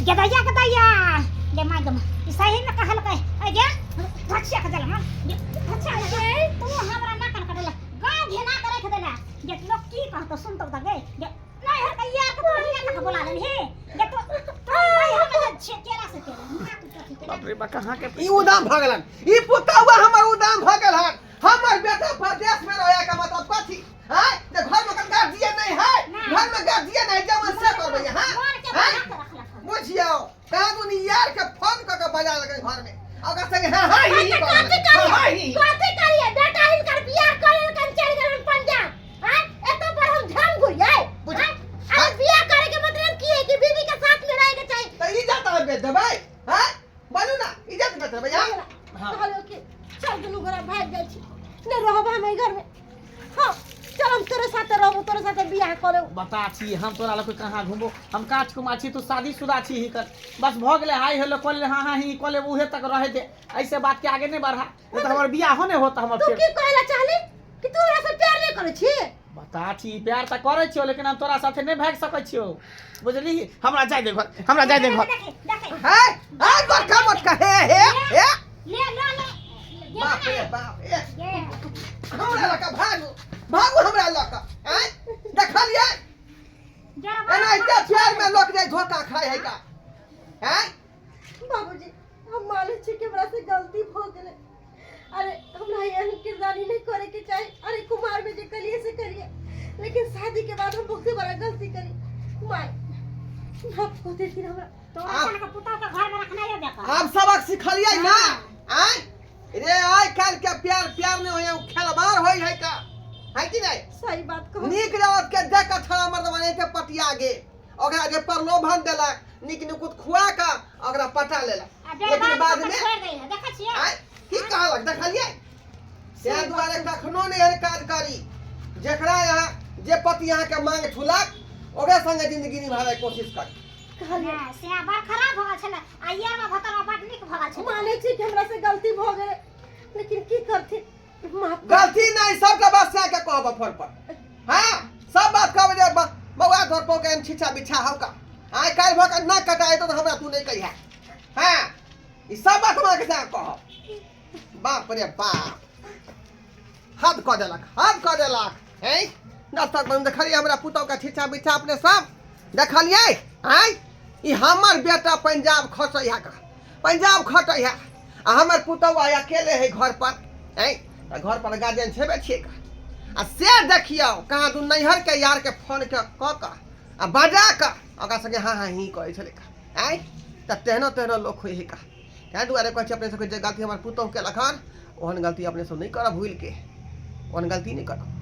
गे दैया के दैया गे my गे ई सही में कहलकै ए गे धचिया के जलमा गे धचिया के जलमा। तू हमरा ना कन कटला गाँव घेना के रख देला गे लोग की कहतो सुनतो त गे गे नहीं हर यार के तू हियां तक बोला ले हे गे तो तो नहीं हम छे केला से तेरे ना तू कथी केला बाप रे बा कहाँ के ई उदाम भऽ गेलन ई पुतौआ हमर उदाम भऽ गेल हन हमर बेटा परदेश में रहे के मतलब कथी हैं जे घर में गार्जियन नहीं है ना। घर में गार्जियन नहीं जमन से करबै हां मन के हैं बना के रखलक हन। बुझियौ कहाँ दुनी यार के फोन क के बजा लगे घर में ओकरा संगे हां हां ही कथी करिए हां ही कथी करिए बेटा हिनकर बियाह करे कन चल गेलन पंजाब हैं एतो पर हम झाम घुरिए बुझ- हैं अरे बियाह करे के मतलब की है कि बीवी के साथ में रहे के चाहिए त ई जाता है बेच देबै हैं बोलू ना इज्जत बेच देबै हां हाँ। कहलियो कि चल दुनू गोरा भागि जाइ छी नहि रहब हम एहि घरमे हाँ चल हम तोरे साथे रहबो तोरे साथे बियाह करब बता छी हम तोरा लग कहाँ घूमबो हम काच कुमार छी तू शादीशुदा छी ही कर बस भऽ गेलै हाय हेलो कऽ ले हाँ हाँ ही कऽ ले उहे तक रहे दे ऐसे बात के आगे नहीं बढ़ा नहीं तो हमर बियाह हो नहीं होता हमर तू फिर की कहै लए चाहली कि तू हमरा से प्यार नहि करै छी बता छी प्यार तऽ करै छियौ लेकिन हम तोरा साथे नहि भागि सकै छियौ बुझली हमरा जाय दे घर हमरा जाय दे घर देखे देखे है है बड़का मोटका हे हे हे ले ले ले बाप रे बाप ए ये हमरा लऽ कऽ भागू भागू हमरा लऽ कऽ आँय देखलियै जरा एना एते प्यार में लोक जाय धोखा खाय है का आँय बाबूजी हम मानै छी कि हमरा से गलती भऽ गेलै अरे हमरा एहन किरदानी नहीं करे के चाही अरे कुमार में जे करिए से करिए लेकिन शादी के बाद हम बहुते बड़ा गलती करी माय माफ कऽ देथिन हमरा तो अपन के पुतोह के घर में रखना है बेकार आब सबक सिखलियै ना आँय रे आइ काल्हि के प्यार प्यार नहीं होय खेलबार होय है का है कि नहीं सही बात कहू नीक रात के देख के छड़ा मर्दवा के पटिया गे ओकरा जे प्रलोभन देलक नीक निकुत खुआ कऽ ओकरा पटा लेलक आ लेकिन बेरबाद बाद कऽ में छोड़ि दै है देखै छियै आँय की कहलक देखलियै ताहि दुआरे कखनो नहि एहन काज करी जकरा यहाँ जे पति अहाँके मांग छुलक ओकरे संगे जिंदगी निभाबे के कोशिश करी कहलियै नहि, से बड़ खराब भऽ गेल छलै आ यार भतरवा बड़ नीक भऽ गेल छलै मानै छी कि हमरा से गलती भऽ गेलै लेकिन की करथिन माफ कर गलती नहीं सबके बात से के कहब फोन पर हाँ सब बात कहब जे बौआ घर पौ के छिछा बिछा हौ का आइ काल्हि भऽ के नाक कटा तो हमरा तू नहीं कहिया हाँ ई सब बात हमरा के साथ कहब बाप रे बाप हद कऽ देलक हद कऽ देलक हैं दस्तक बंद देखलियै हमरा पुतहु के छिछा बिछा अपने सब देखलियै आँय ई हमर बेटा पंजाब खसै है का पंजाब खटै है आ हमर पुतहु आइ अकेले है घर पर आँय तऽ घर पर गार्जियन छेबे छियै का आ से देखियौ कहाँ दू नैहर के यार के फोन के कऽ कऽ आ बजा कऽ ओकरा संगे हाँ हाँ ही करै छलै का आँय तऽ तेहनो तेहनो लोक होइ है का ताहि दुआरे कहै छी अपने सबके जे गलती हमर पुतहु केलक हन ओहन गलती अपने सब नहि करब भूलि के ओहन गलती नहि करब।